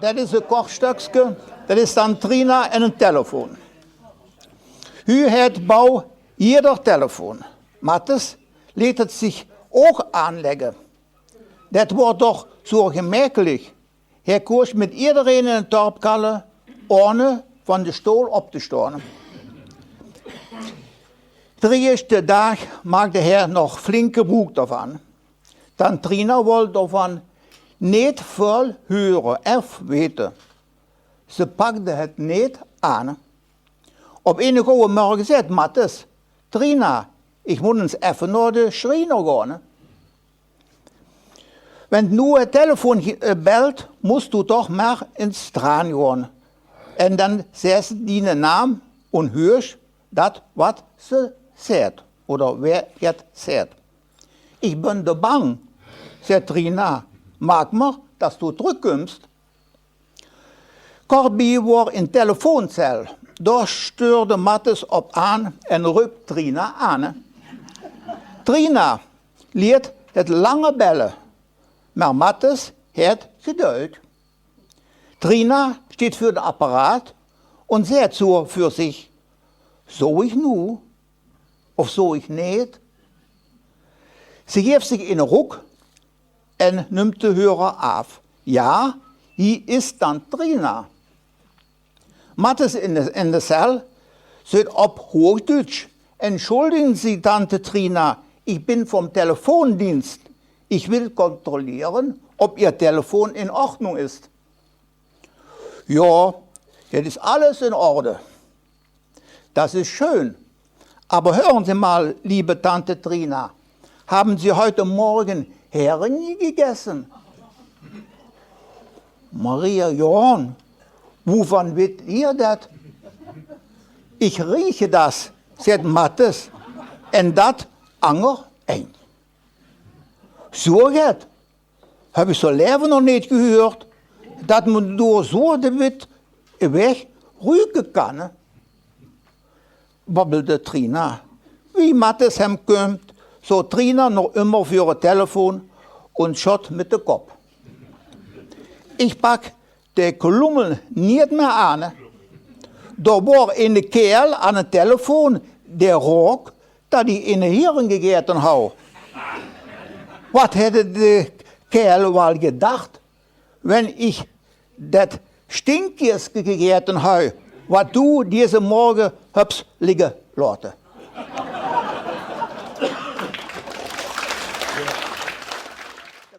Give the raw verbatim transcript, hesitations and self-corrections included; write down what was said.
Det is e kort stökske, det is dan Trina en 'ne telefoon. Hu haet bau jeder telefoon. Mattes leet 't zich ouch aanlègke. Det woor toch zoe gemekelik. Hae kós mit jederein in 't dörp kalle, ohne van de stool op te staon. De ieësjte daag maakde hae nog flink gebroek d'rvan. Tant Trina wol d'rvan neet väöl hure of weite. Ze pakde 't neet aan. Op eine gouwe mörge zaet Mattes: "Trina, ich mót ins effe nao de sjriener gaon. Wen noe 't telefoon ge- eh, belt, mós doe toch mer ins d'raan gaon. En dan zaes se diene naam en huuers det waat ze zaet, oder wae 't zaet." "Ich bön de bang," zaet Trina. "Maak mer, des doe trökkumps." Kortbie woor 'n telefooncel. Dao sjtuurde Mattes op aan en röp Trina aan. Trina leet 't lange belle, mer Mattes haet geduid. Trina sjteet veur 't apparaat en zaet zoe veur zich: "Zów ich noe of zów ich neet?" Ze geef zich eine roek en numt de heurer aaf. Jao, hie is tant Trina. Mattes in de, in de cel zaet op Hoochdüütsch: "Entschuldigen Sie, Tante Trina, ich bin vom Telefondienst. Ich will kontrollieren, ob Ihr Telefon in Ordnung ist." "Ja, jetzt ist alles in Ordnung." "Das ist schön. Aber hören Sie mal, liebe Tante Trina, haben Sie heute Morgen Heringe gegessen?" "Maria Johann, wovon wit Ihr dat?" "Ich rieche das," zaet Mattes, "en dat anger ein." "Zoe get höb ich zoe laeve nog neet gehuurd, dat me door zoe de wit weg ruke kan," babbelde Trina. Wie Mattes hem kump, zoot Trina nog ummer veur de telefoon en sjot mit de kop. "Ich pak de kloemel neet mee aan." Dao woor eine kael aan de telefoon, dae rook dat ich eine hiering gegaete hou. Wat haet de kael waal gedach, wen ich dat stinkieske gegaete hou, wat doe deze morge höbs ligke laote?